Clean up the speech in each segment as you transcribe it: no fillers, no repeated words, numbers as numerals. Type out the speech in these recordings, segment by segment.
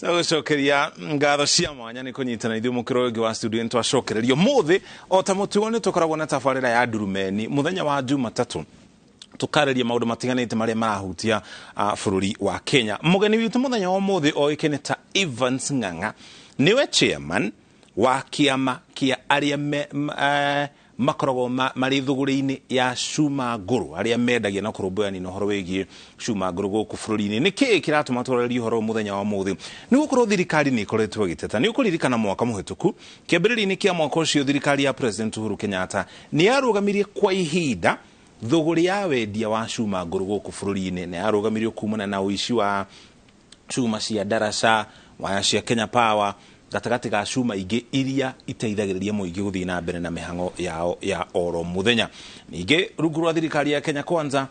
Tũgũcokeria ngatho cia mwanya nĩ kũnyitana ithuĩ mũkĩro ũngĩ wa studio. Nĩ twacokererio mũthĩ o ta mũtugo, nĩ tũkoragwo na tabarĩra ya Ndurumeni mũthenya wa Jumatatũ, tũkarĩria maũndũ matiganĩte marĩa marahutia bũrũri wa Kenya. Mũgeni witũ mũthenya wa ũmũthĩ oĩkaine ta Evans Ng'ang'a, nĩwe chairman wa kĩama kĩa arĩa makoragwo marĩ thũgũrĩ-inĩ ya cuma ngũrũ, arĩa mendagia na kũrũmbũyania na ũhoro wĩgiĩ cuma ngũrũ gũkũ bũrũri-inĩ. Nĩ kĩĩ kĩratũma twarĩrie ũhoro ũyũ mũthenya wa ũmũthĩ? Nĩ gũkorwo thirikari nĩ ĩkoretwo ĩgĩteta. Nĩ ũkũririkana mwaka mũhĩtũku, kĩambĩrĩria-inĩ kĩa mwaka ũcio, thirikari ya President Uhuru Kenyatta nĩ yarũgamirie kwa ihinda thũgũrĩ ya wendia wa cuma ngũrũ gũkũ bũrũri-inĩ, na yarũgamirio kumana na ũici wa cuma cia ndaraca, waya cia Kenya Power, gatagatĩ ga cuma ingĩ iria iteithagĩrĩria mũingĩ gũthiĩ na mbere na mĩhang'o yao ya oro mũthenya. Ningĩ rungu rwa thirikari ya Kenya Kwanza,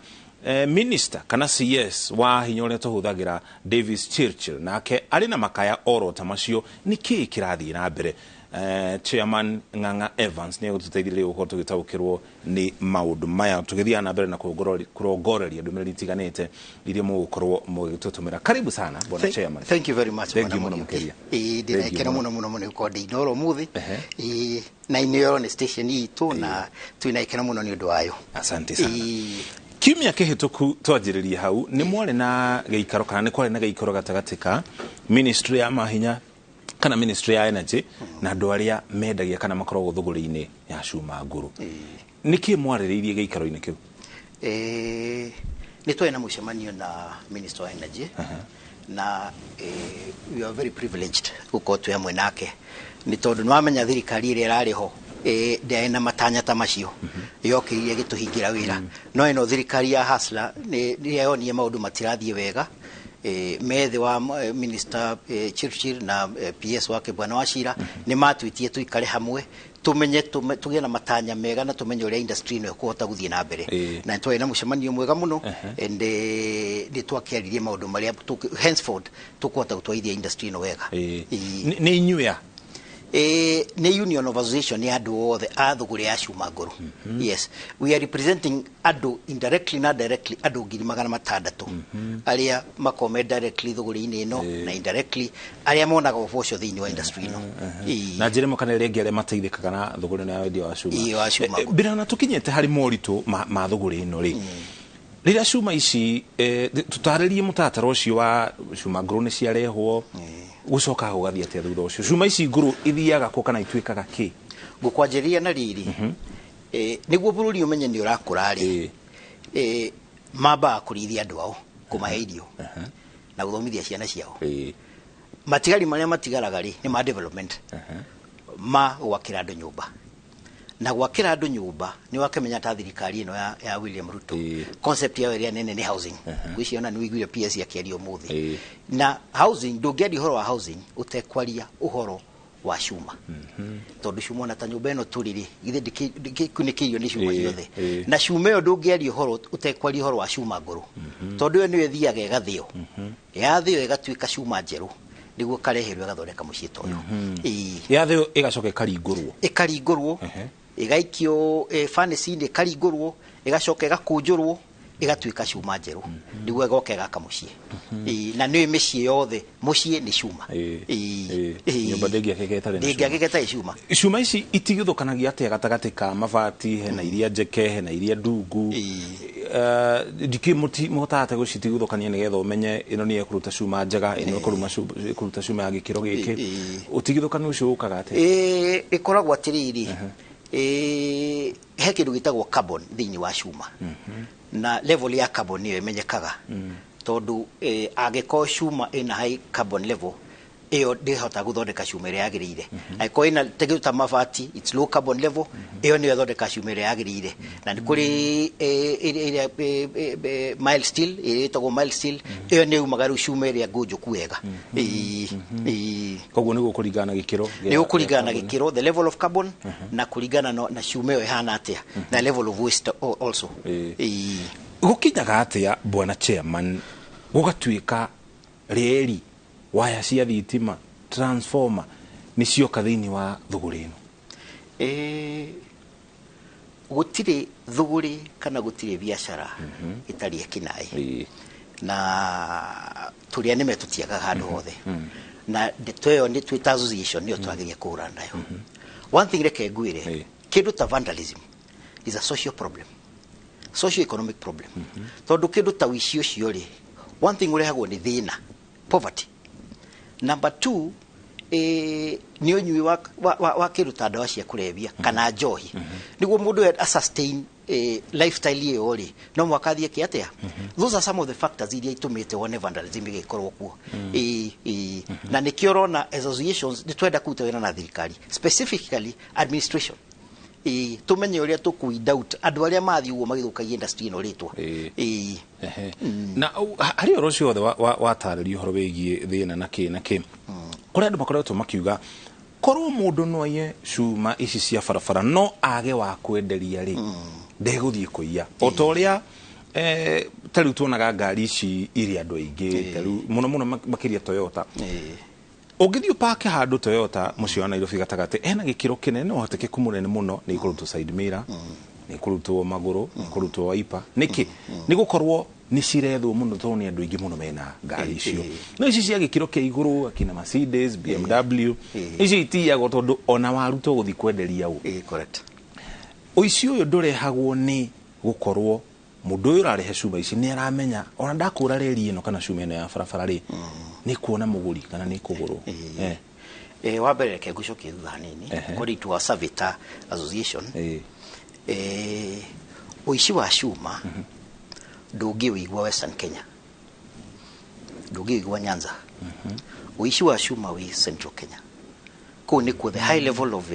minister kana CS wa hinya ũrĩa tũhũthagĩra, Davis Chirchir, nake arĩ na makaya oro ta macio. Nĩ kĩĩ kĩrathiĩ na mbere? Chairman Ng'ang'a Evans nĩ egũtũteithĩrĩria gũkorwo tũgĩtaũkĩrwo nĩ maũndũ maya tũgĩthiaga na mbere na kũrongoreria ndũmĩrĩri itiganĩte iria mũgũkorwo mũgĩtũtũmĩra. Karibu sana, bwana chairman. Thank you very much. Thank you mũno makĩria. Ĩĩ, ndĩrakena mũno mũno mũno gũkorwo ndĩ Inooro ũmũthĩ. Ĩĩ, na Inooro nĩ station itũ na twĩna gĩkeno mũno nĩ ũndũ wayo. Asante sana. Kiumia kĩhĩtũku, twanjĩrĩrie hau, nĩ mwarĩ na gĩikaro kana nĩ kwarĩ na gĩikaro gatagatĩ ka ministry ya mahinya kana ministry ya energy na andũ arĩa mendagia kana makoragwo thũgũrĩ-inĩ ya cuma ngũrũ. Nĩ kĩĩ mwarĩrĩirie gĩikaro-inĩ kĩu? Nĩ twarĩ na mũcemanio na Minister wa Energy na we are very privileged gũkorwo twĩ hamwe nake, nĩ tondũ nĩ wamenya thirikari ĩrĩa ĩrarĩ ho ndĩarĩ na matanya ta macio, yokĩrire ĩgĩtũhingĩra wĩra. No ĩno thirikari ya Hustler nĩ rĩrĩa yonire maũndũ matirathiĩ wega, methe wa Minister Chirchir na PS wake Bwana Wachira nĩ matwĩtie tũikare hamwe, tumenye tũgĩe na matanya mega na tumenye ũrĩa industry ĩno ĩkũhota gũthiĩ na mbere. Na nĩ twarĩ na mũcemanio mwega mũno and nĩ twakĩaririe maũndũ marĩa henceforth tũkũhota gũtwarithia industry ĩno wega. Nĩ inyuĩ a? Nĩ union of association ya andũ othe a thũgũrĩ ya cuma ngũrũ. Yes, we are representing andũ indirectly na directly andũ 600,000 arĩa makoragwo me directly thũgũrĩ-inĩ ĩno na indirectly arĩa monaga ũboco thĩinĩ wa industry ĩno. Na njĩra ĩmwe kana ĩrĩa ĩngĩ, arĩa mateithĩkaga na thũgũrĩ ĩno ya wendia wa cuma. Ĩĩ, wa cuma. Mbere ona tũkinyĩte harĩ moritũ ma thũgũrĩ ĩno rĩ, rĩrĩa cuma ici tũtarĩrie mũtaratara ũcio wa cuma ngũrũ nĩ ciarehwo, gũcokaga gũgathiĩ atĩa thutha ũcio? Cuma ici ngũrũ ithiaga kũ kana ituĩkaga kĩ? Ngũkwanjĩrĩria na rĩrĩ, nĩguo bũrũri ũmenye nĩ ũrakũra rĩ, mambaga kũrĩithia andũ ao, kũmahe irio na gũthomithia ciana ciao. Matigari marĩa matigaraga rĩ, nĩ ma development, ma gwakĩra andũ nyũmba. Na gwakĩra andũ nyũmba nĩ wakĩmenya ta thirikari ĩno ya William Ruto, concept yao ĩrĩa nene nĩ housing. Ngwĩciria ona nĩ ũiguire PS akĩaria ũmũthĩ. Na housing, ndũngĩaria ũhoro wa housing ũtekwaria ũhoro wa cuma, tondũ cuma, ona ta nyũmba ĩno tũrĩ rĩ, githĩ ndĩkĩkunĩkĩirio nĩ cuma ciothe? Na cuma ĩyo ndũngĩaria ũhoro ũtekwaria ũhoro wa cuma ngũrũ, tondũ ĩyo nĩyo ĩthiaga ĩgathĩo, yathĩo ĩgatuĩka cuma njerũ nĩguo kareherwo ĩgathondeka mũciĩ ta ũyũ. Yathĩo ĩgacoka ĩkaringũrwo? Ĩkaringũrwo, ĩgaikio furnace-inĩ, ĩkaringũrwo, ĩgacoka ĩgakũnjũrwo, ĩgatuĩka cuma njerũ nĩguo ĩgoka ĩgaka mũciĩ. Na nĩyo mĩciĩ yothe, mũciĩ nĩ cuma. Nyũmba ndĩngĩakĩka ĩtarĩ na cuma. Ndĩngĩakĩka ĩtarĩ cuma. Cuma ici itigithũkanagia atĩa gatagatĩ ka mabati? Hena iria njeke, hena iria ndungu. Ndikĩ mũhotaga atĩa gũcitigithũkania nĩgetha ũmenye ĩno nĩ ĩkũruta cuma njega, ĩno ĩkũruta cuma ya gĩkĩro gĩkĩ? Ũtigithũkanu ũcio ũkaga atĩa? Ĩkoragwo atĩrĩrĩ, he kĩndũ gĩtagwo carbon thĩinĩ wa cuma, na level ya carbon nĩyo ĩmenyekaga, tondũ angĩkorwo cuma ĩna high carbon level, ĩyo ndĩhota gũthondeka cuma ĩrĩa yagĩrĩire. Angĩkorwo ĩna kĩndũ ta mabati, it's low carbon level, ĩyo nĩyo ĩthondeka cuma ĩrĩa yagĩrĩire. Na nĩ kũrĩ ĩrĩa mild steel, ĩrĩa ĩtagwo mild steel, ĩyo nĩ yumaga rĩu cuma ĩrĩa ngũnjũku wega. Koguo nĩ gũkũringana na gĩkĩro nĩ gũkũringana na gĩkĩro, the level of carbon, na kũringana na cuma ĩyo ĩhana atĩa na level of waste also. Gũkinyaga atĩa, bwana chairman, gũgatuĩka reri, waya cia thitima, transformer nĩ cioka thĩinĩ wa thũgũrĩ ĩno? Gũtirĩ thũgũrĩ kana gũtirĩ biacara ĩtarĩ ekinaĩ, na tũrĩa nĩme tũtiagaga handũ hothe. Na ndeto ĩyo nĩ twĩ ta association nĩyo twagĩrĩire kũhũrana nayo. One thing reke ngwĩre, kĩndũ ta vandalism is a social problem, socio economic problem. Tondũ kĩndũ ta ũici ũcio rĩ, one thing ũrehagwo nĩ thĩna, poverty. Number two, nĩ ũnyui wa kĩndũ ta ndawa cia kũrebia kana njohi. Nĩguo mũndũ a sustain lifestyle ĩyo rĩ, no mũhaka athiĩ eke atĩa? Those are some of the factors iria itũmĩte wone vandalism ĩgĩkorwo kuo. Na nĩkĩo ũrona associations nĩ twenda kũruta wĩra na thirikari, specifically administration, tũmenye ũrĩa tũkũ weed out andũ arĩa mathiĩ ũguo magĩthũkagia industry ĩno rĩtwa. Na harĩ ũhoro ũcio wothe watarĩria ũhoro wĩgiĩ thĩna na kĩ na kĩ, kũrĩ andũ makoretwo makiuga korwo mũndũ no aiye cuma ici cia barabara no age wa kwenderia rĩ, ndegũthiĩ kũiya. O ta ũrĩa ta rĩu tuonaga ngari ici irĩ andũ aingĩ, ta rĩu mũno mũno makĩria Toyota. Ũngĩthiĩ ũpake handũ Toyota mũciĩ wa Nairobi gatagatĩ, hena gĩkĩro kĩnene na ũhotekeku mũnene mũno nĩ ikũrutwo side mirror, nĩ ikũrutwo magũrũ, nĩ ikũrutwo wiper. Nĩkĩ? Nĩ gũkorwo nĩ cirethwo mũno tondũ nĩ andũ aingĩ mũno mena ngari icio. No ici cia gĩkĩro kĩa igũrũ akina Mercedes, BMW, icio itiyagwo tondũ ona warutwo gũthiĩ kwenderia ũ. Correct. Ũici ũyũ ndũrehagwo nĩ gũkorwo mũndũ ũyũ ũrarehe cuma ici nĩ aramenya ona ndakũra reri ĩno kana cuma ĩno ya barabara rĩ, nĩ kuona mũgũri kana nĩ kũgũrwo. Wa mbere reke ngũcokie thutha hanini. According to our survey ta association, ũici wa cuma ndũngĩũigua Western Kenya, ndũngĩũigua Nyanza. Ũici wa cuma wĩ Central Kenya. Kũu nĩkuo the high level of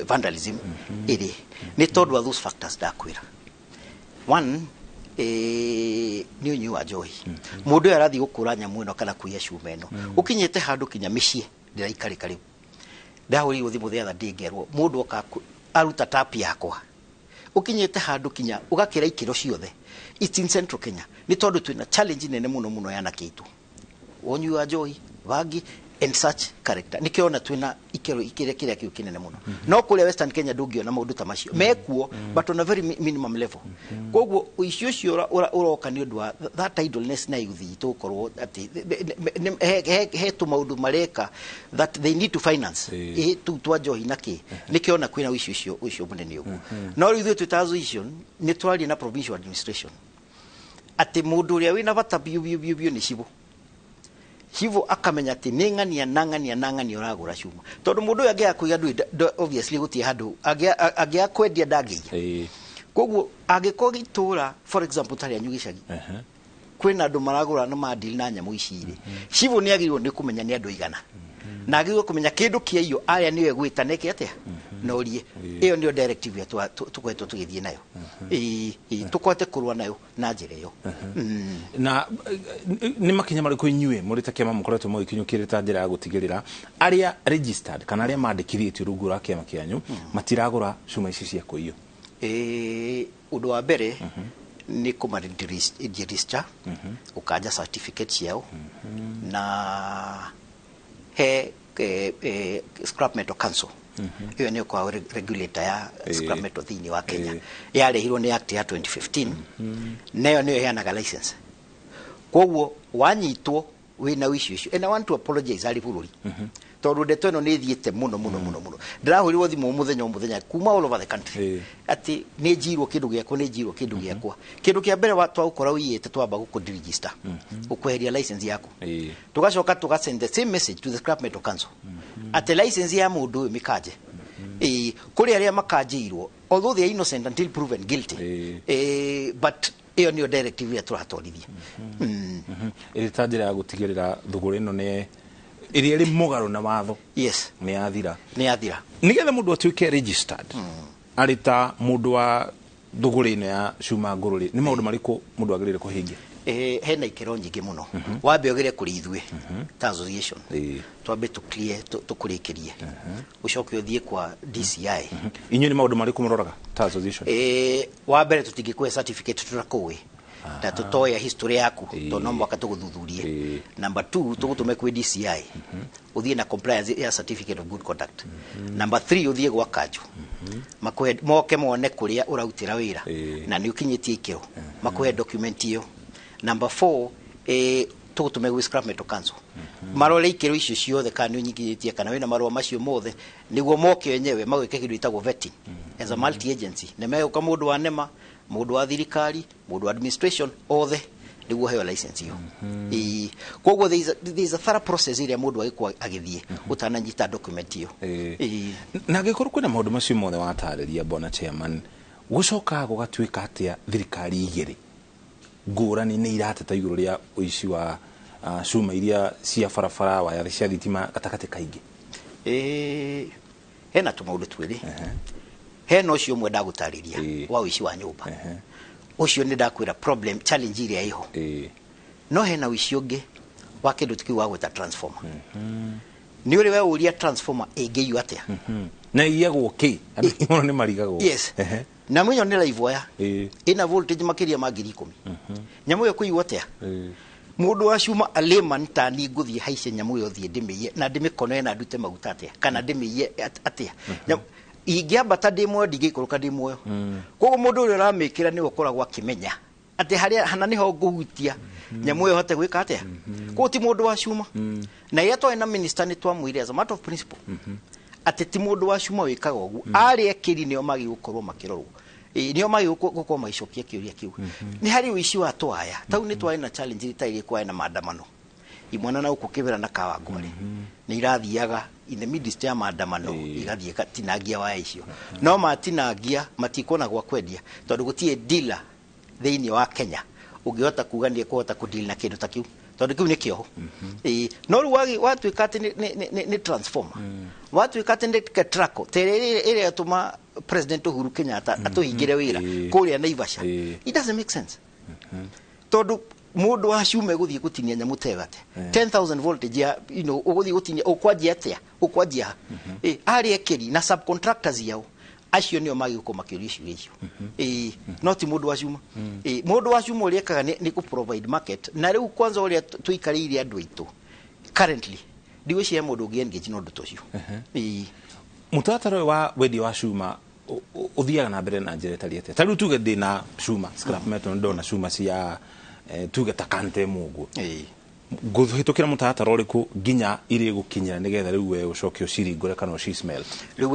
vandalism ĩrĩ. Nĩ tondũ wa those factors ndakwĩra. One, nĩ ũnyui wa njohi. Mũndũ ũyũ arathiĩ gũkũra nyamũ ĩno kana kũiya cuma ĩno, ũkinyĩte handũ kinya mĩciĩ ndĩraikarĩka rĩu. Ndahũrĩirwo thimũ the other day ngerwo mũndũ oka aruta tap yakwa. Ũkinyĩte handũ kinya ũgakĩra ikĩro ciothe. It's in Central Kenya. Nĩ tondũ twĩna challenge nene mũno mũno ya anake aitũ. Ũnyui wa njohi, bangi and such character. Nĩkĩo ona twĩna ikĩro ikĩrĩa kĩrĩa kĩu kĩnene mũno. No kũrĩa Western Kenya ndũngĩona maũndũ ta macio. Mekuo but on a very minimum level. Koguo ũici ũcio ũroka nĩ ũndũ wa that idleness na youth itũ gũkorwo atĩ he tũmaũndũ mareka that they need to finance. Tũu twa njohi na kĩ. Nĩkĩo ona kwĩna ũici ũcio mũnene ũguo. No rĩu ithuĩ twĩ ta association nĩ twaria na provincial administration atĩ mũndũ ũrĩa wĩna bata biũ biũ biũ biũ nĩ cibũ. Cibũ akamenya atĩ nĩ ng'ania na ng'ania na ng'ania ũragũra cuma. Tondũ mũndũ ũyũ angĩaga kũiga ndũĩ, obviously gũtirĩ handũ angĩaga kwendia ndangĩiya. Koguo angĩkorwo itũũra for example ta rĩanyu gĩcagi, kwĩna andũ maragũra na ma-deal na nyamũ ici rĩ, cibũ nĩ agĩrĩirwo nĩ kũmenya nĩ andũ aigana. Na agĩrĩirwo kũmenya kĩndũ kĩaiywo arĩa nĩwe gwĩta neke atĩa? Norie. Ĩyo nĩyo directive ĩrĩa tũkoretwo tũgĩthiĩ nayo. Tũkote kũrũa nayo na njĩra ĩyo. Na nĩ makinya marĩkũ inyuĩ mũrĩ ta kĩama mũkoretwo mũgĩkinyũkĩrĩra ta njĩra ya gũtigĩrĩra arĩa registered kana arĩa mandĩkithĩtio rungu rwa kĩama kĩanyu matiragũra cuma ici cia kũiywo? Ũndũ wa mbere nĩ kũmaregister, gũkanja certificate ciao na he Scrap Metal Council. Ĩyo nĩyo kwa regulator ya scrap metal thĩinĩ wa Kenya. Yarehirwo nĩ Act ya 2015. Nayo nĩyo ĩheanaga license. Koguo wanyitwo wĩna ũici ũcio. And I want to apologize harĩ bũrũri. Tondũ ndeto ĩno nĩ ĩthiĩte mũno mũno mũno mũno. Ndĩrahũrirwo thimũ mũthenya o mũthenya kuma all over the country. Atĩ nĩ njirwo kĩndũ gĩakwa, nĩ njirwo kĩndũ gĩakwa. Kĩndũ kĩa mbere twagũkora ũiyĩte twamba gũkũ-register, gũkweheria license yaku. Tũgacoka tũga send the same message to the Scrap Metal Council. Atĩ license ya mũndũ ũyũ mĩkanje. Kũrĩ arĩa makanjĩirwo, although they are innocent until proven guilty. But ĩyo nĩyo directive ĩrĩa tũratwarithia. Ĩrĩ ta njĩra ya gũtigĩrĩra thũgũrĩ ĩno nĩ ĩrĩa ĩrĩ mũgarũ na watho. Yes. Nĩ yathira. Nĩ yathira. Nĩgetha mũndũ atuĩke registered, arĩ ta mũndũ wa thũgũrĩ ĩno ya cuma ngũrũ rĩ, nĩ maũndũ marĩkũ mũndũ agĩrĩire kũhingia? Hena ikĩro nyingĩ mũno. Wambe ũgere kũrĩ ithuĩ ta association. Twambe tũ-clear, tũkũrĩkĩrie. Ũcoke ũthiĩ kwa DCI. Inyuĩ nĩ maũndũ marĩkũ mũroraga ta association? Wa mbere tũtingĩkũhe certificate tũtakũĩ. Na tũtoya history yaku tondũ no mũhaka tũgũthuthurie. Number 2 tũgũtũme kwĩ DCI. Ũthiĩ na compliance ya certificate of good conduct. Number 3 ũthiĩ gwa kanjũ. Makũhe moke mone kũrĩa ũrautĩra wĩra na nĩ ũkinyĩtie ikĩro. Makũhe document ĩyo. Number 4 Tũgũtũme gwĩ Scrap Metal Council marore ikĩro icio ciothe, kana nĩ ũnyingĩrĩtie, kana wĩna marũa macio mothe, nĩguo moke enyewe magwĩke kĩndũ gĩtagwo vetting as a multi agency. Nĩ megũka mũndũ wa NEMA, mũndũ wa thirikari, mũndũ wa administration, othe, nĩguo heo license ĩyo. Ĩĩ, koguo there is a thorough process ĩrĩa mũndũ agĩkorwo agĩthiĩ ũtananyita document ĩyo. Ĩĩ. Na angĩkorwo kwĩna maũndũ macio mothe watarĩria, bwana chairman, gũcokaga gũgatuĩka atĩa thirikari igĩrĩ ngũrani nĩ irateta igũrũ rĩa ũici wa cuma iria cia barabara, waya cia thitima gatagatĩ kaingĩ? Ĩĩ, hena tũmaũndũ twĩrĩ. Hena ũcio ũmwe ndagũtarĩria wa ũici wa nyũmba. Ũcio nĩ ndakwĩra problem, challenge ĩrĩa ĩho. No hena ũici ũngĩ wa kĩndũ tũkiuga gwĩta transformer. Nĩ ũrĩ we ũria transformer ĩngĩiywo atĩa? Na iyagwo kĩ? Andũ aingĩ mũno nĩ marigagwo. Na mũnyo nĩ live wire ĩna voltage makĩria ma 10,000. Nyamũ ĩyo kũiywo atĩa? Mũndũ wa cuma, a layman ta ni, ngũthiĩ haice nyamũ ĩyo, thiĩ ndĩmĩiye na ndĩmĩkonoe na ndute maguta atĩa, kana ndĩmĩiye atĩa? Ingĩambata ndĩ muoyo, ndingĩikũrũka ndĩ muoyo. Koguo mũndũ ũrĩa ũramĩkĩra nĩwe ũkoragwo akĩmenya atĩ harĩa hana nĩho ngũhutia nyamũ ĩyo hote gwĩka atĩa. Koguo ti mũndũ wa cuma. Na rĩrĩa twarĩ na minister, nĩ twamwĩre as a matter of principle atĩ ti mũndũ wa cuma wĩkaga ũguo, arĩa ekĩri nĩo magĩ gũkorwo makĩrorwo. Ĩĩ, nĩo magĩ gũkorwo magĩcokia kĩũria kĩu. Nĩ harĩ ũici wa twaya tau. Nĩ twarĩ na challenge ĩtarĩ kwarĩ na maandamano imwana na gũkũ Kĩbĩra na Kawangware, nĩ irathiaga in the midst ya maandamano, igathiĩ ikatinangia waya icio. No matinangia, matikuona gwa kwendia, tondũ gũtirĩ dealer thĩinĩ wa Kenya ũngĩhota kuga nĩ ekũhota kũdeal na kĩndũ ta kĩu, tondũ kĩu nĩ kĩoho. Ĩĩ, no rĩu watuĩka atĩ nĩ transformer, watuĩka atĩ nĩ Ketraco ta ĩrĩa ĩrĩa ĩtũma President Uhuru Kenyatta atũhingĩre wĩra kũrĩa Naivasha, it doesn't make sense, tondũ mũndũ wa cuma gũthiĩ gũtinia nyamũ ta ĩyo atĩa? 10,000 voltage ya ũgũthiĩ gũtinia, ũkwanjia atĩa? Ũkwanjia ha? Arĩa ekĩri na subcontractors yao acio nĩo magĩgũkorwo makĩũrio ciũria icio. Ĩĩ, no ti mũndũ wa cuma. Ĩĩ, mũndũ wa cuma ũrĩa ekaga nĩ kũ provide market. Na rĩu kwanza ũrĩa tũikarĩire andũ aitũ currently, ndigwĩciria mũndũ ũngĩ engage na ũndũ ta ũcio. Ĩĩ. Mũtaratara ũyũ wa wendia wa cuma ũthiaga na mbere na njĩra ĩtariĩ atĩa? Ta rĩu tuge ndĩna cuma scrap metal, ndona cuma cia tuge ta kante ĩmwe ũguo, ngũhĩtũkĩra mũtaratara ũrĩkũ nginya irĩ gũkinyĩra, nĩgetha rĩu we ũcoke ũciringũre kana ũcismelt? Rĩu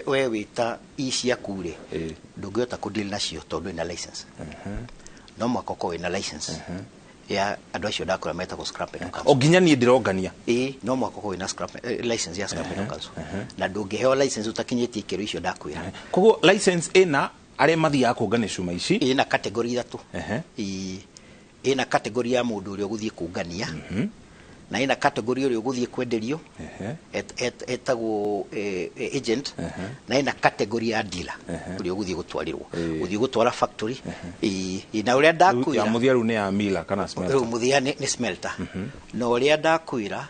we wĩta i ciaku rĩ, ndũngĩhota kũdeal nacio tondũ ĩna license. No mũhaka ũkorwo wĩna license ya andũ acio ndakora metagwo Scrap Metal Council. O nginya niĩ ndĩrongania? Ĩĩ, no mũhaka ũkorwo wĩna scrap license ya Scrap Metal Council, na ndũngĩheo license ũtakinyĩtie ikĩro icio ndakwĩra. Koguo license ĩna arĩa mathiaga kũngania cuma ici? Ĩna category ithatũ. Ĩĩ, ĩna category ya mũndũ ũrĩa ũgũthiĩ kũngania, na ĩna category ũrĩa ũgũthiĩ kwenderio, etagwo agent, na ĩna category ya dealer ũrĩa ũgũthiĩ gũtwarĩrwo, ũthiĩ gũtwara factory. Ĩĩ, ĩĩ, na ũrĩa Ya ndakwĩra mũthia rĩu nĩ ya miller kana smelter? Rĩu mũthia nĩ smelter. Na ũrĩa ndakwĩra,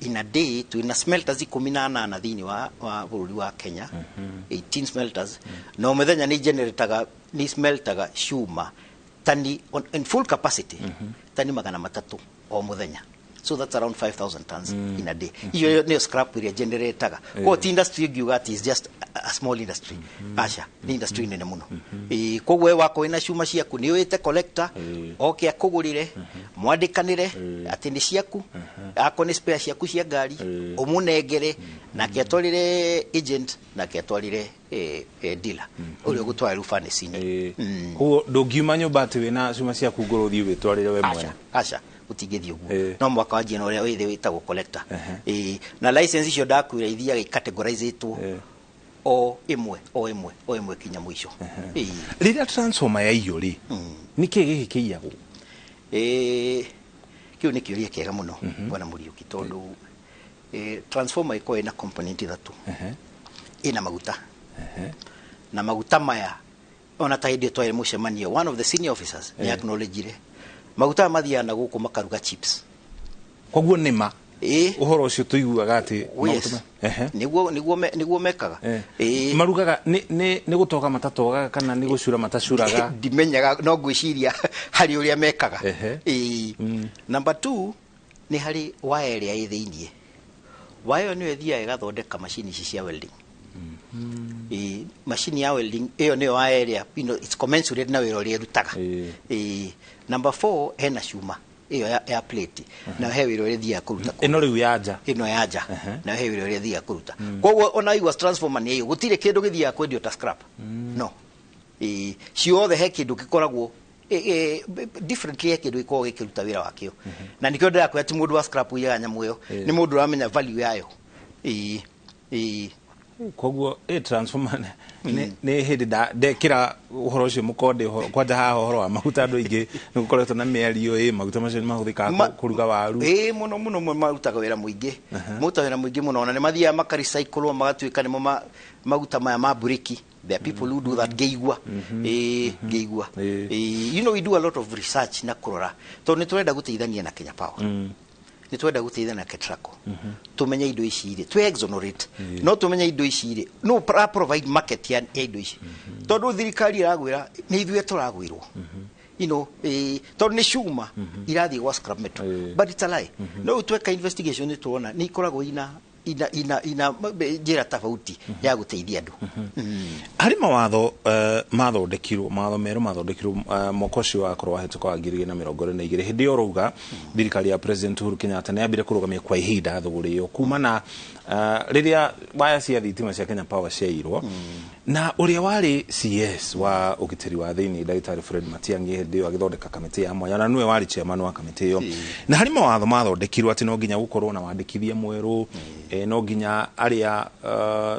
in a day twĩna smelters 18 thĩinĩ wa bũrũri wa Kenya, 18 smelters. Na o mũthenya nĩ generataga, nĩ smeltaga cuma tani in full capacity tani 300 o mũthenya, so that's around 5000 tons in a day. Iyo nĩyo scrap ĩrĩa generataga. Koguo ti industry ĩngiuga atĩ is just a small industry. Aca, nĩ industry nene mũno. Ĩĩ, koguo we wakorwo wĩna cuma ciaku, nĩ wĩte collector oke akũgũrĩre, mwandĩkanĩre atĩ nĩ ciaku, akorwo nĩ spare ciaku cia ngari, ũmũnengere nake atwarĩre agent, nake atwarĩre dealer ũrĩa ũgũtwara rĩu furnace-inĩ. Koguo ndũngiuma nyũmba atĩ wĩna cuma ciaku ngũrũ ũthiĩ wĩtwarĩre we mwene? Aca, aca, gũtingĩthiĩ ũguo. No mwaka wanjie na ũrĩa wĩthĩ wĩtagwo collector. Ĩĩ, na license icio ndakwĩra ithiaga icategorizĩtwo o ĩmwe o ĩmwe o ĩmwe kinya mũico. Ĩĩ. Rĩrĩa transformer yaiywo rĩ, nĩ kĩĩ gĩkĩ kĩiyagwo? Ĩĩ, kĩu nĩ kĩũria kĩega mũno, bwana Mũriũki, tondũ transformer ĩkoragwo ĩna component ithatũ. Ĩna maguta, na maguta maya, ona ta hĩndĩ ĩyo twarĩ mũcemanio, one of the senior officers nĩ acknowledgire maguta maya mathiaga na gũkũ makaruga chips. Koguo nĩ ma Ĩĩ. ũhoro ũcio tũiguaga atĩ Oh, yes. maguta Nĩguo mekaga. Ĩĩ. Marugaga nĩ gũtoga matatogaga kana nĩ gũcura matacuraga? Ndimenyaga, no ngwĩciria harĩ ũrĩa mekaga. Ĩĩ. Number two, nĩ harĩ waya ĩrĩa ĩ thĩiniĩ. Waya ĩyo nĩyo ĩthiaga ĩgathondeka macini ici cia welding. Ĩĩ, macini ya welding ĩyo nĩyo waya ĩrĩa it's commensurate na wĩra ũrĩa ĩrutaga. Ĩĩ. Number four, hena cuma. Ĩyo ya plate nayo he wĩra ũrĩa ĩthiaga kũruta kũu. Ĩno rĩu ya nja? Ĩno ya nja nayo he wĩra ũrĩa ĩthiaga kũruta. Koguo ona igua transformer nĩ ĩyo, gũtirĩ kĩndũ gĩthiaga kwendio ta scrap. No ĩĩ, ciothe he kĩndũ gĩkoragwo differently, he kĩndũ gĩkoragwo gĩkĩruta wĩra wakĩo, na nĩkĩo ndĩrakwĩra ti mũndũ wa scrap ũiyaga nyamũ ĩyo, nĩ mũndũ ũramenya value yayo. Ĩĩ, ĩĩ. Koguo transformer nĩ hĩndĩ ndekĩra ũhoro ũcio mũkonde kwanja haha ũhoro wa maguta. Andũ aingĩ nĩ gũkoretwo na mĩario maguta macio nĩ mahũthĩkaga kũruga waru. Ĩĩ, mũno mũno mũno, marutaga wĩra mũingĩ, marutaga wĩra mũingĩ mũno. Ona nĩ mathiaga makarecyclwo, magatuĩka nĩmo maguta maya ma breki. There are people who do that, ngĩigua, ĩĩ, ngĩigua. Ĩĩ, we do a lot of research na kũrora, tondũ nĩ tũrenda gũteithania na Kenya Power, nĩ twenda gũteithania na Ketraco, tumenye indo ici rĩ, twe exonerate, no tumenye indo ici rĩ, no provide market ya indo ici, tondũ thirikari ĩragwĩra nĩ ithuĩ tũragwĩrwo, tondũ nĩ cuma irathiĩ gwa scrap metal. But it's a lie. No rĩu tweka investigation nĩ tuona nĩ ikoragwo ina njĩra tofauti ya gũteithia andũ. Harĩ mawatho mathondekirwo, mawatho merũ mathondekirwo mwaka ũcio wakorwo wahĩtũka wa 2022. Hĩndĩ ĩyo ũrauga thirikari ya President Uhuru Kenyatta nĩ yambire kũrũgamia kwa ihinda thũgũrĩ ĩyo kuma na rĩrĩa waya cia thitima cia Kenya Power ciairwo, na ũrĩa warĩ CS wa ũgitĩri wa thĩinĩ, Ndagĩtarĩ Fred Matiang'i, hĩndĩ ĩyo agĩthondeka kamĩtĩ ya mwanya, na nĩwe warĩ chairman wa kamĩtĩ ĩyo. Na harĩ mawatho mathondekirwo atĩ no nginya gũkorwo na wandĩkithia mwerũ, no nginya arĩa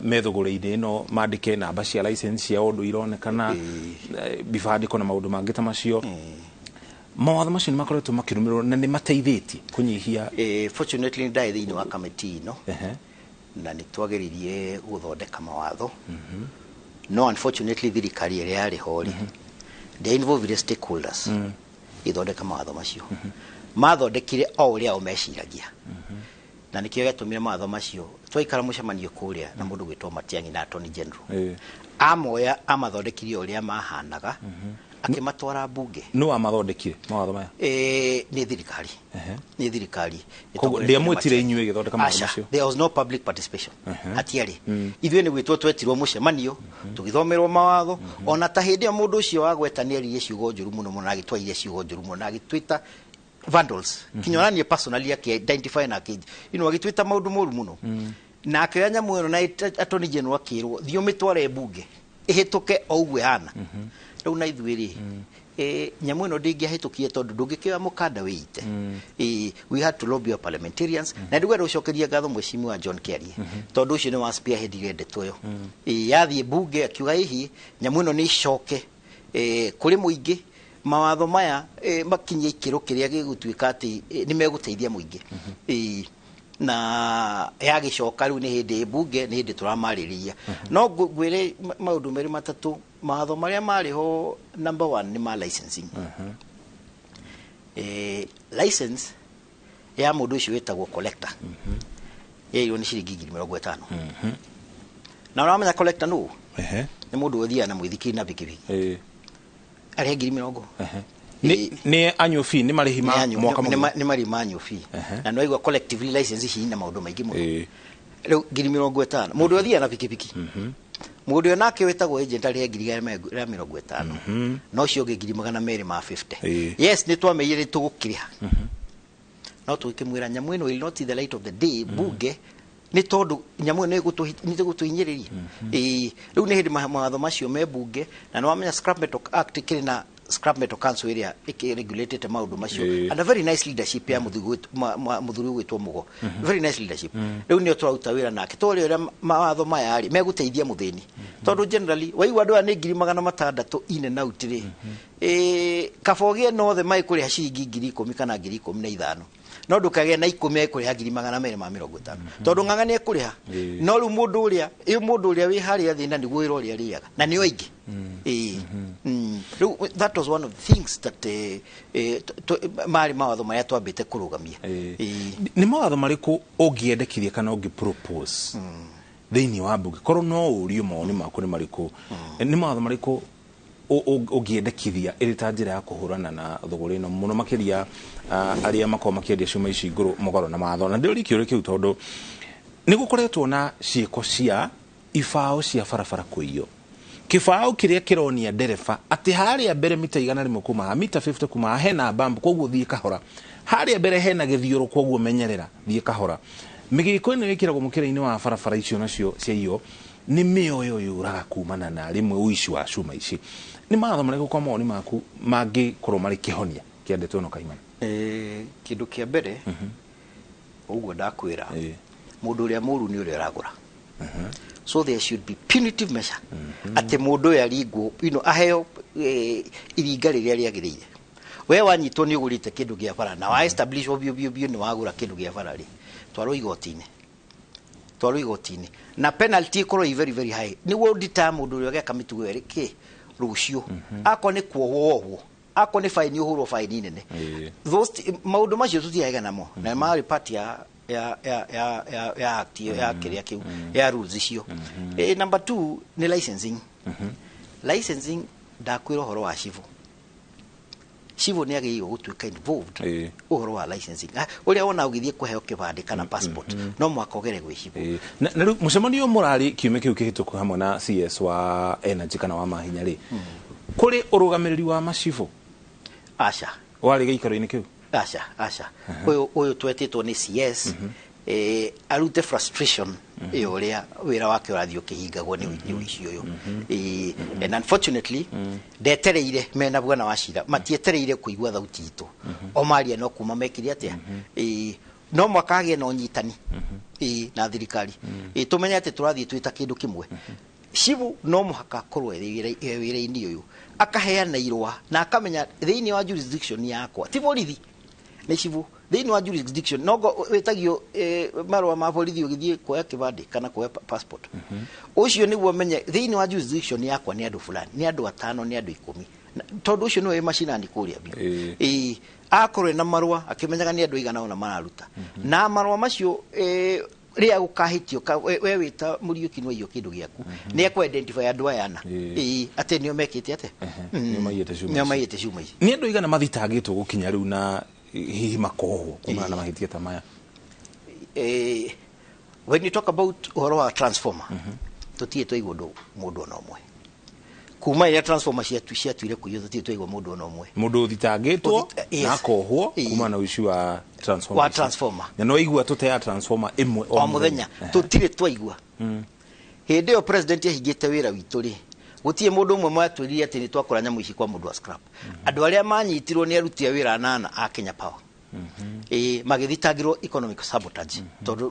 me thũgũrĩ-inĩ ĩno mandĩke namba cia license ciao ũndũ ironekana, ibandĩko na maũndũ mangĩ ta macio. Mawatho macio nĩ makoretwo makĩrũmĩrĩrwo na nĩ mateithĩtie kũnyihia? Fortunately nĩ ndarĩ thĩinĩ wa kamĩtĩ ĩno na nĩ twageririe gũthondeka mawatho, no unfortunately thirikari ĩrĩa yarĩ ho rĩ, ndĩa involved stakeholders ithondeka mawatho macio. Mathondekire o ũrĩa o meciragia, na nĩkĩo gĩatũmire mawatho macio twaikara mũcemanio kũrĩa na mũndũ gwĩtwo Matiang'i na Attorney General amoya amathondekire ũrĩa mahanaga, akĩmatwara mbunge. Nũ wamathondekire mawatho maya? Nĩ thirikari. Nĩ thirikari. Koguo ndĩamwĩtire inyuĩ ĩgĩthondeka mawatho Aca, macio? there was no public participation, hatiarĩ. Ithuĩ nĩ gwĩtwo twetirwo mũcemanio, tũgĩthomerwo mawatho. Ona ta hĩndĩ ĩyo mũndũ ũcio wagweta nĩ eririe ciugo njũru mũno mũno, na agĩtwairie ciugo njũru mũno, na agĩtwĩta vandals, kinya ona niĩ personally akĩ identify na akĩ agĩtwĩta maũndũ moru mũno, na akĩoya nyamũ ĩno na Attorney General akĩrwo, "Thiĩ ũmĩtware mbunge ĩhĩtũke o ũguo ĩhana." Rĩu na ithuĩ rĩ, nyamũ ĩno ndĩngĩahĩtũkire tondũ ndũngĩkĩoya mũkanda wĩite. We had to lobby our parliamentarians, na ndĩgwenda gũcokeria ngatho Mheshimiwa John Kiarie, tondũ ũcio nĩ wa spearheadire ndeto ĩyo. Yathiĩ mbunge akiuga ĩhi nyamũ ĩno nĩ icoke kũrĩ mũingĩ, mawatho maya makinyie ikĩro kĩrĩa gĩgũtuĩka atĩ nĩ megũteithia mũingĩ. Na yagĩcoka rĩu nĩ hĩndĩ mbunge, nĩ hĩndĩ tũramarĩrĩria. No ngwĩre maũndũ merĩ matatũ, mawatho marĩa marĩ ho. Number one nĩ ma licensing. License ya mũndũ ũcio wĩtagwo collector yeirwo nĩ ciringi 50,000. Na ũramenya collector nũ? Nĩ mũndũ ũthiaga na mũithikiri na bikibiki, arĩa 20,000. Nĩ annual fee, nĩ marĩhi ma Nĩ mwaka mũgima? Nĩ marĩ ma annual fee. Na nĩwaigua collectively license ici ina maũndũ maingĩ mũno. Rĩu 50,000 mũndũ ũthiaga na bikibiki. Mũndũ ũyũ nake wĩtagwo agent arĩhe 150,000, na ũcio ũngĩ 250,000. Yes, nĩ twameire nĩ tũgũkĩrĩha, no tũgĩkĩmwĩra nyamũ ĩno will not see the light of the day bunge, nĩ tondũ nyamũ ĩno nĩ ĩgũtũhinyĩrĩria. Ĩĩ, rĩu nĩ hĩndĩ mawatho macio me bunge, na nĩ wamenya Scrap Metal Act ĩkĩrĩ na Scrap Metal Council ĩrĩa ĩkĩregulatĩte maũndũ macio, and a very nice leadership ya mũthuri ũgwĩtwo Mugo, very nice leadership. Rĩu nĩo tũraruta wĩra nake tũrĩ ũrĩa mawatho maya rĩ megũteithia mũthĩni, tondũ generally waigua andũ aya nĩ 600,000 in and out rĩ, kaba ũgĩe na othe magĩkũrĩha ciringi 10,000 kana 15,000, no ndũkagĩe na 10 ekũrĩha 250,000, tondũ ng'ang'a nĩ ekũrĩha. No rĩu mũndũ ũrĩa wĩ harĩa thĩna nĩguo wĩra ũrĩa arĩaga, na nĩo aingĩ. Ĩĩ. Rĩu that was one of the things that marĩ mawatho marĩa twambĩte kũrũgamia. Ĩĩ. Nĩ mawatho marĩkũ ũngĩendekithia kana ũngĩ propose thĩinĩ wa mbunge, korwo no ũrio mawoni maku nĩ marĩkũ, nĩ mawatho marĩkũ ũngĩendekithia ĩrĩ ta njĩra ya kũhũrana na thũgũrĩ ĩno, mũno makĩria arĩa makoragwo makĩendia cuma ici ngũrũ mũgarũ na watho? Na ndĩũrie kĩũria kĩu tondũ nĩ gũkoretwo na ciĩko cia ibaũ cia barabara kũiywo. Kĩbaũ kĩrĩa kĩronia ndereba atĩ harĩa mbere mita 100 kuma haha, mita 50 kuma haha hena bump, koguo thiĩ kahora. Harĩa mbere hena gĩthiũrũ, koguo menyerera, thiĩ kahora. Mĩgĩko ĩno ĩkĩragwo mũkĩra-inĩ wa barabara icio nacio ciaiywo nĩ mĩoyo yũraga kumana na rĩmwe ũici wa cuma ici. Nĩ mawatho marĩkũ kwa mawoni maku mangĩkorwo marĩ kĩhonia kĩa ndeto ĩno kaimana? Kĩndũ kĩa mbere ũguo ndakwĩra, mũndũ ũrĩa mũru nĩ ũrĩa ũragũra. So there should be punitive measure atĩ mũndũ ũyũ aringwo, aheo iringa rĩrĩa rĩagĩrĩire. We wanyitwo nĩ ũgũrĩte kĩndũ kĩa bara na wa establish biũ biũ biũ nĩ wagũra kĩndũ kĩa bara rĩ, twarwo igoti-inĩ, twarwo igoti-inĩ na penalty ĩkorwo ĩ very very high, nĩguo deter mũndũ ũrĩa ũgeka mĩtugo ĩyo kĩ rũciũ. Akorwo nĩ kuohwo wohwo, akorwo nĩ fine ũhũrwo fine nene. Those maũndũ macio tũtirarega namo na marĩ part ya ya ya ya ya ya act ĩyo, ya kĩrĩa kĩu ya rules icio. Number 2 nĩ licensing. Licensing, ndakwĩra ũhoro wa civil, civil nĩ agĩrĩirwo gũtuĩka involved ũhoro wa licensing. Ũrĩa wona ũgĩthiĩ kũheo kĩbandĩ kana passport, no mũhaka ũgere gwĩ civil. Na rĩu mũcemanio mũrarĩ kiumia kĩu kĩhĩtũku hamwe na CS wa energy kana wa mahinya rĩ, kũrĩ ũrũgamĩrĩri wa macibũ? Aca. Warĩ gĩikaro-inĩ kĩu? Aca, aca. Ũyũ twetĩtwo nĩ CS arute frustration ĩyo ũrĩa wĩra wake ũrathiĩ ũkĩhingagwo nĩ ũici ũyũ. And unfortunately ndetereire mena bwana wa cira, matietereire kũigua thauti itũ o maria no kuma mekire atĩa. No mwaka hagĩe na ũnyitani na thirikari, tũmenye atĩ tũrathiĩ twĩ ta kĩndũ kĩmwe. Cibu no mũhaka akorwo e wĩra-inĩ ũyũ, akaheana irũa na akamenya thĩinĩ wa jurisdiction yakwa, ti borithi, nĩ cibu thĩinĩ wa jurisdiction nongo wĩtagio marũa ma borithi ũgĩthiĩ kuoya kĩbandĩ kana kuoya passport. Ũcio nĩguo menye thĩinĩ wa jurisdiction yakwa nĩ andũ fulani, nĩ andũ 5, nĩ andũ 10. Tondũ ũcio nĩwe wĩ macinani kũrĩa biũ. Akorwo ena marũa akĩmenyaga nĩ andũ aigana ũna mararuta na marũa macio, rĩrĩa gũkahĩtio we wĩta Mũriũki nĩ waiywo kĩndũ gĩaku, nĩ ekũ identify andũ aya ana, atĩ nĩo mekĩte atĩa. Nĩo maiyĩte cuma nĩo ici. Maiyĩte cuma ici. Nĩ andũ aigana mathitangĩtwo gũkinya rĩu na hihi makohwo kumana na mahĩtia ta maya? When you talk about ũhoro wa transformer, tũtirĩ twaigua ũndũ mũndũ ona ũmwe kuma ĩrĩa transformer ciatuire kũiywo, tũtirĩ twaigua mũndũ ona ũmwe. Mũndũ ũthitangĩtwo Yes. na akohwo kumana na ũici wa transformer wa ici. Transformer. Na no igua tũteaga transformer ĩmwe o mũthenya, tũtirĩ twaigua. Hĩndĩ ĩyo president ahingĩte wĩra witũ rĩ, gũtirĩ mũndũ ũmwe mwatwĩrire atĩ nĩ twakora nyamũ ici kwa mũndũ wa scrap. Andũ arĩa manyitirwo nĩ aruti a wĩra 8 a Kenya Power, magĩthitangĩrwo economic sabotage tondũ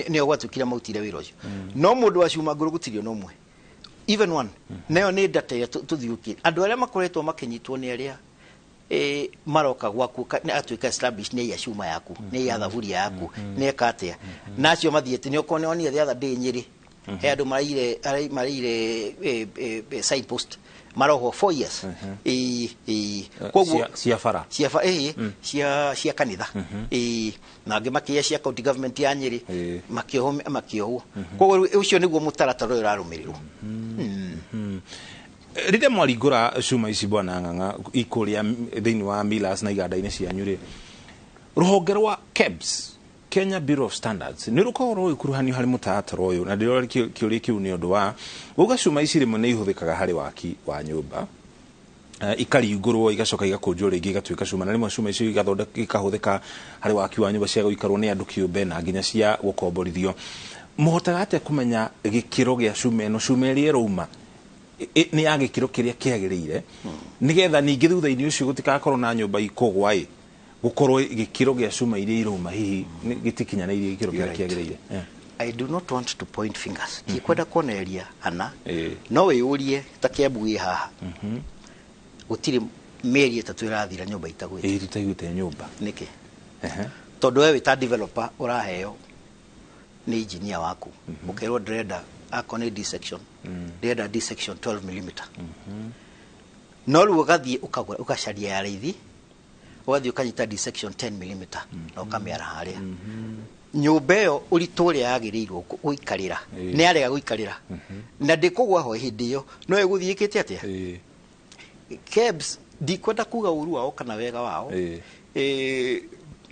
nĩo gwatuĩkire mautire wĩra ũcio. No mũndũ wa cuma ngũrũ gũtirĩ ona ũmwe, even one. Nayo nĩ data ĩrĩa tũthiũkĩte. Andũ arĩa makoretwo makĩnyitwo nĩ arĩa maroka gwaku nĩ atuĩka establish nĩ aiya cuma yaku, nĩ aiya thaburia yaku, nĩ eka atĩa, na acio mathiĩte nĩ okorwo nĩ onire the other day Nyĩrĩ he andũ maraire signpost, marohwo 4 years. Koguo cia bara. Cia cia kanitha, na angĩ makĩiya cia county government ya Nyĩrĩ, makĩohwo. Koguo rĩu ũcio nĩguo mũtaratara ũyũ ũrarũmĩrĩrwo. Rĩrĩa mwaringũra cuma ici, bwana Ng'ang'a, ikũrĩa thĩinĩ wa millers na iganda-inĩ cianyu rĩ, rũhonge rwa KEBS, Kenya Bureau of Standards, nĩ rũkoragwo rũgĩkuruhanio harĩ mũtaratara ũyũ? Na ndĩrora kĩũria kĩu nĩ ũndũ wa uga cuma ici rĩmwe nĩ ihũthĩkaga harĩ waki wa nyũmba, ikaringũrwo igacoka igakũnjwo rĩngĩ igatuĩka cuma, na rĩmwe cuma icio igathondeka ikahũthĩka harĩ waki wa nyũmba cia gũikarwo nĩ andũ kĩũmbe na nginya cia gũkomborithio. Mũhotaga atĩa kũmenya gĩkĩro gĩa cuma ĩno, cuma ĩrĩa ĩrauma nĩ ya gĩkĩro kĩrĩa kĩagĩrĩire, nĩgetha ningĩ thutha-inĩ ũcio gũtigakorwo na nyũmba ikũgwa ĩ gũkorwo gĩkĩro gĩa cuma iria irauma hihi gĩtikinyanĩirie gĩkĩro kĩrĩa kĩagĩrĩire? I do not want to point fingers. Ndikwenda kuonereria hana, no wĩyũrie ta Kiambu ĩ haha, gũtirĩ mĩeri 3 ĩrathira nyũmba itagwĩte. Ĩ tũtaiguĩte nyũmba. Nĩkĩ? Tondũ we wĩ ta developer ũraheo nĩ engineer waku, ũkerwo ndĩrenda akorwo nĩ D section, ndĩrenda D section 12 mm, no rĩu ũgathiĩ ũkagũra, ũgacaria ya raithi, ũgathiĩ ũkanyita D section 10 mm na ũkamĩara harĩa nyũmba ĩyo ũritũ ũrĩa yagĩrĩirwo gũikarĩra. Nĩ yarega gũikarĩra na ndĩkũgwa ho hĩndĩ ĩyo, no ĩgũthiĩ ĩkĩte atĩa? KEBS, ndikwenda kuga ũru wao kana wega wao, nĩ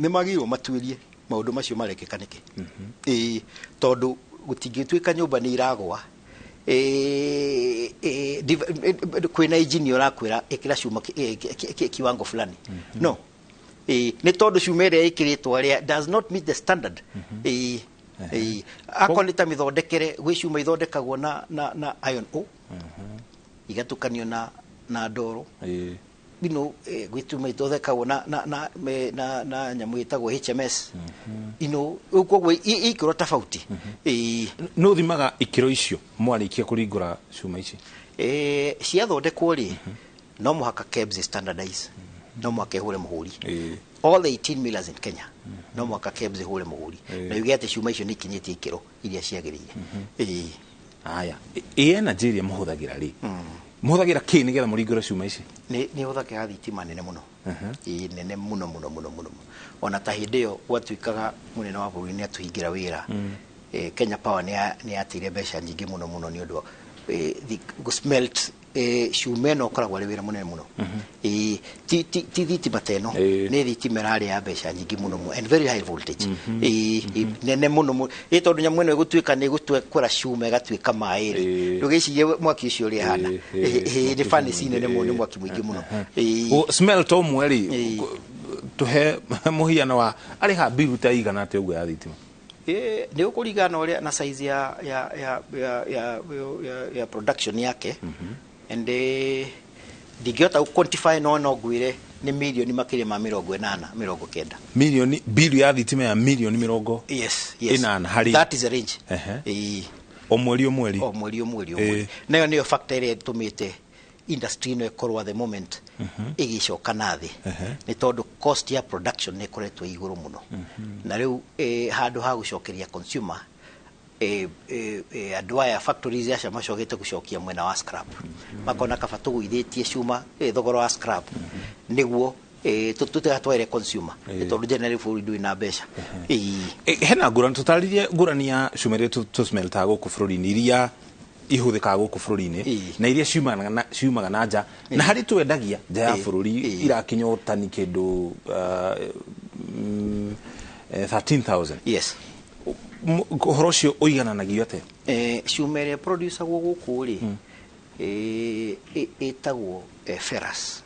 magĩrĩirwo matuĩrie maũndũ macio marekĩka nĩkĩ, tondũ gũtingĩtuĩka nyũmba nĩ iragwa. Kwĩna engineer ũrakwĩra ĩkĩra cuma kiwango fulani. No nĩ tondũ cuma ĩrĩa ĩkĩrĩtwo rĩa does not meet the standard. Akorwo nĩ ta mĩthondekere, gwĩ cuma ithondekagwo na iron ore, igatukanio na ndoro. Gwĩ cuma ithondekagwo na nyamũ ĩtagwo HMS. Koguo ikĩro tofauti. No thimaga ikĩro icio mwarĩkia kũringũra cuma ici? Ciathondekwo rĩ, no mũhaka KEBS standardize, no mũhaka ĩhũre mũhũri. All the 18 millers in Kenya, no mũhaka KEBS ĩhũre mũhũri na yuge atĩ cuma icio nĩ ikinyĩtie ikĩro iria ciagĩrĩire. Aya, ĩ energy ĩrĩa mũhũthagĩra rĩ, mũhũthagĩra kĩ nĩgetha mũringũre cuma ici? Nĩ hũthagĩra thitima nene mũno. Ĩĩ, nene mũno mũno mũno mũno. Ona ta hĩndĩ ĩyo gwatuĩkaga mũnene wa bũrũri nĩ atũhingĩra wĩra, Kenya Power nĩ yateire mbeca nyingĩ mũno mũno nĩ ũndũ wa gũ smelt cuma ĩno. Ũkoragwo arĩ wĩra mũnene mũno. Ti thitima ta ĩno. Nĩ thitima ĩrarĩ ya mbeca nyingĩ mũno mũno and very high voltage. Ĩĩ, nene mũno mũno. Ĩĩ, tondũ nyamũ ĩno ĩgũtuĩka nĩ ĩgũkwera cuma ĩgatuĩka maĩ rĩ, ndũgĩcirie mwaki ũcio ũrĩa ĩhana. Ĩĩ, nĩ furnace nene mũno, nĩ mwaki mũingĩ mũno. Smelt ũmwe rĩ, tũhe mũhiano wa arĩha biru ta igana atĩa ũguo ya thitima? Nĩ ũkũringana na ũrĩa na size ya production yake, and ndingĩhota gũ quantify, no ngwĩre nĩ mirioni makĩria ma 80, 90. Milioni, biru ya thitima ya milioni mĩrongo Yes. ĩnana harĩ That is a range. O mweri o mweri? O mweri o mweri o mweri. Nayo nĩyo factor ĩrĩa ĩtũmĩte industry ĩno ĩkorwo at the moment ĩgĩcoka na thĩ, nĩ tondũ cost ya production nĩ ĩkoretwo ĩ igũrũ mũno, na rĩu handũ ha gũcokeria consumer, andũ aya factories acio macokete gũcokia mwena wa scrap, makona kaba tũgũithĩtie cuma thogora wa scrap nĩguo tũtigatware consumer, nĩ tondũ generally bũrũri ndũrĩ na mbeca. Hena ngũrani, tũtarĩrie ngũrani ya cuma iria tũsmeltaga gũkũ bũrũri-inĩ, iria ihũthĩkaga gũkũ bũrũri-inĩ, na iria ciumaga na nja, na harĩ twendagia nja ya bũrũri irakinya ũtani kĩndũ 13,000. Yes. Ũhoro ũcio ũigananagio atĩa? Cuma ĩrĩa producagwo gũkũ rĩ, ĩtagwo ferrous.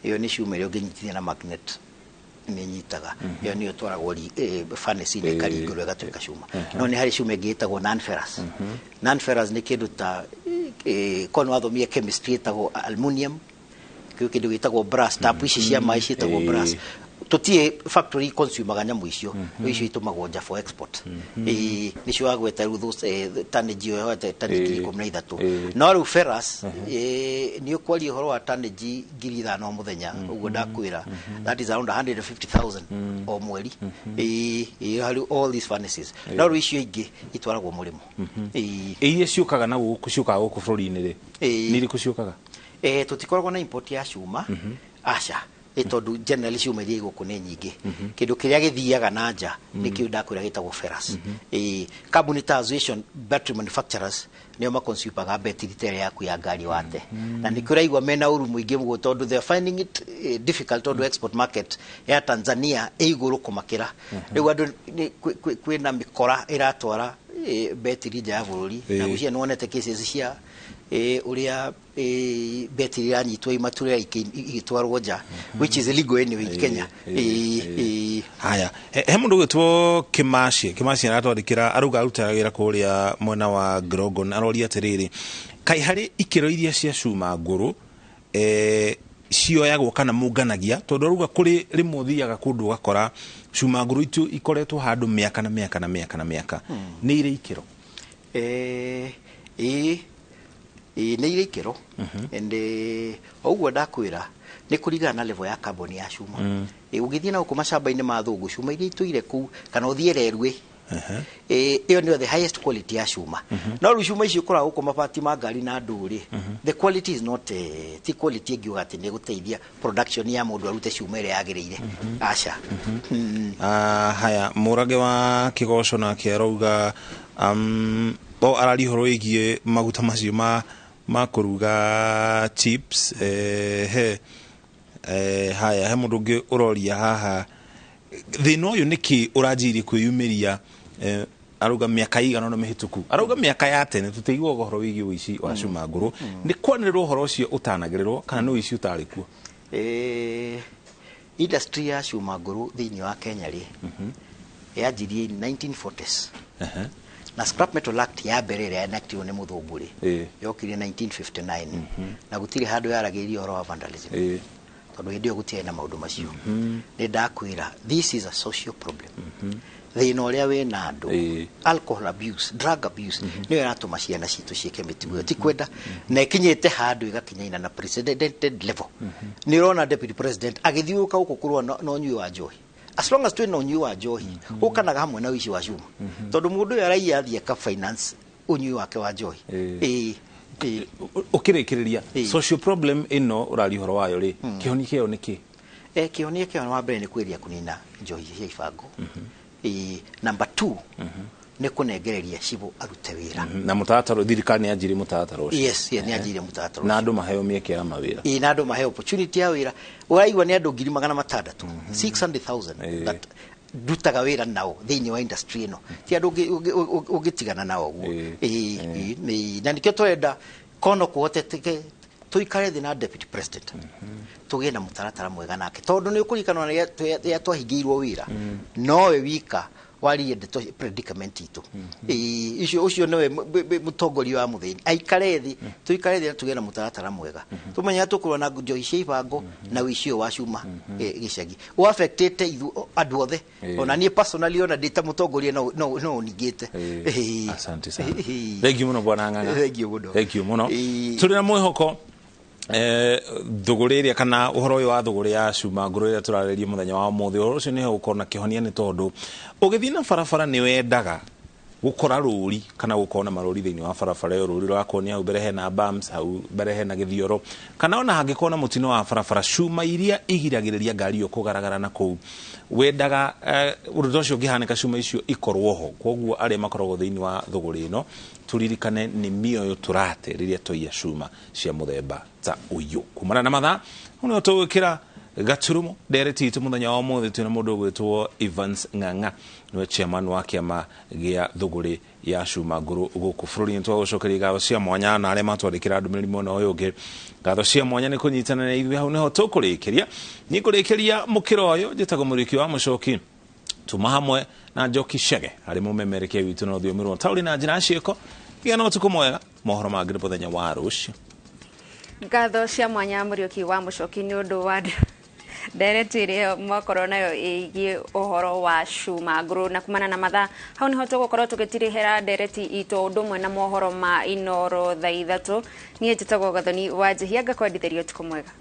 Ĩyo nĩ cuma ĩrĩa ũngĩnyitithia na magnet nĩ nyitaga. Ĩyo nĩyo ĩtwaragwo furnace-inĩ, ĩkaringũrwo ĩgatuĩka cuma. No nĩ harĩ cuma ĩngĩ ĩtagwo non ferrous. Non ferrous nĩ kĩndũ ta korwo nĩ wathomire chemistry, ĩtagwo aluminium, kĩu kĩndũ gĩtagwo brass, tap ici cia maĩ ciĩtagwo brass. Tũtirĩ factory consumaga nyamũ icio. Icio itũmagwo nja for export. Nĩcio wagweta rĩu those tonnage ĩyo wagweta, tani 13,000. No rĩu ferrous, nĩ ũkwaria ũhoro wa tonnage 5,000 o mũthenya ũguo ndakwĩra. That is around 150,000 o mweri. Ĩĩ, harĩ all these furnaces. No rĩu icio ingĩ itwaragwo mũrĩmo. Iria ciũkaga na gũkũ, ciũkaga gũkũ bũrũri-inĩ rĩ, nĩ irĩkũ ciũkaga? Tũtikoragwo na import ya cuma, aca, ĩ tondũ generally cuma iria igũkũ nĩ nyingĩ. Kĩndũ kĩrĩa gĩthiaga na nja nĩ kĩu ndakwĩra gĩtagwo ferrous. Kambuni ta association battery manufacturers nĩo maconsumaga betiri ta ĩrĩa yaku ya ngari wate, na nĩkĩo ũraigua mena ũru mũingĩ mũno, tondũ they are finding it difficult, tondũ export market ya Tanzania ĩ igũrũ kũmakĩra. Rĩu andũ kwĩna mĩkora ĩratwara betiri nja ya bũrũri, na ngwĩciria nĩwonete cases cia ũrĩa betiri iranyitwo imaturera igĩtwarwo nja, which is illegal anyway in Kenya. Haya, he mũndũ ũgwĩtwo Kĩmaci. Kĩmaci aratwandĩkĩra, arauga arutaga wĩra kũrĩa mwena wa Grogon. Aroria atĩrĩrĩ, kaĩ harĩ ikĩro iria cia cuma ngũrũ cioyagwo kana mũnganagia? Tondũ arauga kũrĩ rĩmwe ũthiaga kũndũ ũgakora cuma ngũrũ itu ikoretwo handũ mĩaka na mĩaka na mĩaka na mĩaka. Nĩ irĩ ikĩro? Ĩĩ, nĩ irĩ ikĩro, and o ũguo ndakwĩra, nĩ kũringana na level ya carbon ya cuma. Ũngĩthiĩ na gũkũ macamba-inĩ ma thũngũ, cuma iria itũire kũu, kana ũthiĩ rerwe, ĩyo nĩyo the highest quality ya cuma. No rĩu cuma icio ũkoraga gũkũ mabati ma ngari na ndũ rĩ, the quality is not ti quality ĩngiuga atĩ nĩ ĩgũteithia production ya mũndũ arute cuma ĩrĩa yagĩrĩire, aca. Haya, mũrage wa kĩgoco nake arauga o araria ũhoro wĩgiĩ maguta macio ma kũruga chips. He haya, he mũndũ ũngĩ ũroria haha, thĩna ũyũ nĩkĩ ũranjirie kwĩyumĩria? Arauga mĩaka igana na mĩhĩtũku, arauga mĩaka ya tene tũtiiguaga ũhoro wĩgiĩ ũici wa cuma ngũrũ. Nĩ kwanĩrĩrwo ũhoro ũcio ũtanagĩrĩrwo kana nĩ ũici ũtarĩ kuo? Industry ya cuma ngũrũ thĩinĩ wa Kenya rĩ, yanjirie in 1940s. Na Scrap Metal Act ya mbere ĩrĩa enactirwo nĩ mũthũngũ rĩ, yokire 1959, na gũtirĩ handũ yaragĩrĩria ũhoro wa vandalism, tondũ hĩndĩ ĩyo gũtiarĩ na maũndũ macio. Nĩ ndakwĩra, this is a social problem. Thĩna ũrĩa wĩna andũ, alcohol abuse, drug abuse, nĩyo ĩratũma ciana citũ ciĩke mĩtugo ĩyo ti kwenda, na ĩkinyĩte handũ ĩgakinya ina na precedented level. Nĩ ũrona deputy president agĩthiũrũrũka gũkũ kũrũa na ũnyui wa njohi. As long as twĩna ũnyui wa njohi, ũkanaga hamwe na ũici wa cuma, tondũ mũndũ ũyũ araiya athiĩ aka finance ũnyui wake wa njohi. Ĩĩ. Ũkĩrĩkĩrĩria, social problem ĩno ũraria ũhoro wayo rĩ, kĩhonia kĩayo nĩ kĩ? Kĩhonia kĩayo wa mbere nĩ kwĩria kũnina njohi cia ibango. Number 2 nĩ kũnengereria cibũ arute wĩra. Na mũtaratara, thirikari nĩ yanjirie mũtaratara ũcio? Yes, nĩ yanjirie mũtaratara. Na andũ maheo mĩeke ya mawĩra. Ĩĩ, na andũ maheo opportunity ya wĩra. Ũraigua nĩ andũ 600,000, 600,000 that ndutaga wĩra nao thĩinĩ wa industry ĩno, ti andũ ũngĩtigana nao ũguo. Ĩĩ, na nĩkĩo tũrenda kono kũhoteteke tũikare thĩ na deputy president, tũgĩe na mũtaratara mwega nake, tondũ nĩ ũkũririkana rĩrĩa twahingĩirwo wĩra, nowe wika waririe ndeto predicament itũ. Ĩĩ, icio ũcio nĩwe mũtongoria wa mũthĩni. Aikare thĩ, tũikare thĩ na tũgĩe na mũtaratara mwega, tũmenye tũkũrũa na njohi cia ibango na ũici ũyũ wa cuma gĩcagi ũaffectĩte ithu andũ othe. Ona niĩ personally, ona ndĩ ta mũtongoria, no ũningĩte. Asante sana. Thank you mũno, bwana Ng'ang'a. Thank you mũno. Thank you mũno. Tũrĩ na mwĩhoko thũgũrĩ ĩrĩa kana ũhoro ũyũ wa thũgũrĩ ya cuma ngũrũ ĩrĩa tũrarĩria mũthenya wa ũmũthĩ, ũhoro ũcio nĩ ũgũkorwo na kĩhonia, nĩ tondũ ũgĩthiĩ na barabara nĩ wendaga gũkora rũri kana gũkorwo na marũri thĩinĩ wa barabara ĩyo, rũri rũrakuonia hau mbere hena bumps, hau mbere hena gĩthioro, kana ona hangĩkorwo na mũtino wa barabara, cuma iria igiragĩrĩria ngari ĩyo kũgaragara na kũu wendaga ũndũ ta ũcio ũngĩhanĩka, cuma icio ikorwo ho. Koguo arĩa makoragwo thĩinĩ wa thũgũrĩ ĩno, turirikane nĩ mĩoyo tũrate rĩrĩa twaiya cuma cia mũthemba ta ũyũ. Kumana na mathaa hau nĩho tũgwĩkĩra gaturumo ndereti itũ mũthenya wa ũmũthĩ. Twĩna mũndũ ũgwĩtwo Evans Ng'ang'a, nĩwe chairman wa kĩama gĩa thũgũrĩ ya cuma ngũrũ gũkũ bũrũri-inĩ. Twagũcokeria ngatho cia mwanya na arĩa matwandĩkĩra ndũmĩrĩri mwena ũyũ ũngĩ, ngatho cia mwanya nĩ kũnyitana na ithuĩ. Hau nĩho tũkũrĩkĩria. Niĩ ngũrĩkĩria mũkĩra ũyũ, njĩtagwo Mũrĩki wa Mũcoki, tuma hamwe na Njoki Chege harĩ mũmemerekia witũ na rũthiomi rwa taũri na njĩra ya ciĩko. Gĩa na ũtukũ mwega, mohoro mangĩ nĩ mũthenya wa rũciũ. Ngatho cia mwanya, Mũriũki wa Mũcoki, nĩ ũndũ wa ndereti ĩrĩa mwakorwo nayo ĩgiĩ ũhoro wa cuma ngũrũ. Na kumana na mathaa, hau nĩho tũgũkorwo tũgĩtirihĩra ndereti itũ ũndũ ũmwe na mohoro ma Inoro thaa 3. Niĩ njĩtagwo Gathoni wa Njihia, ngakwendithĩria ũtukũ mwega.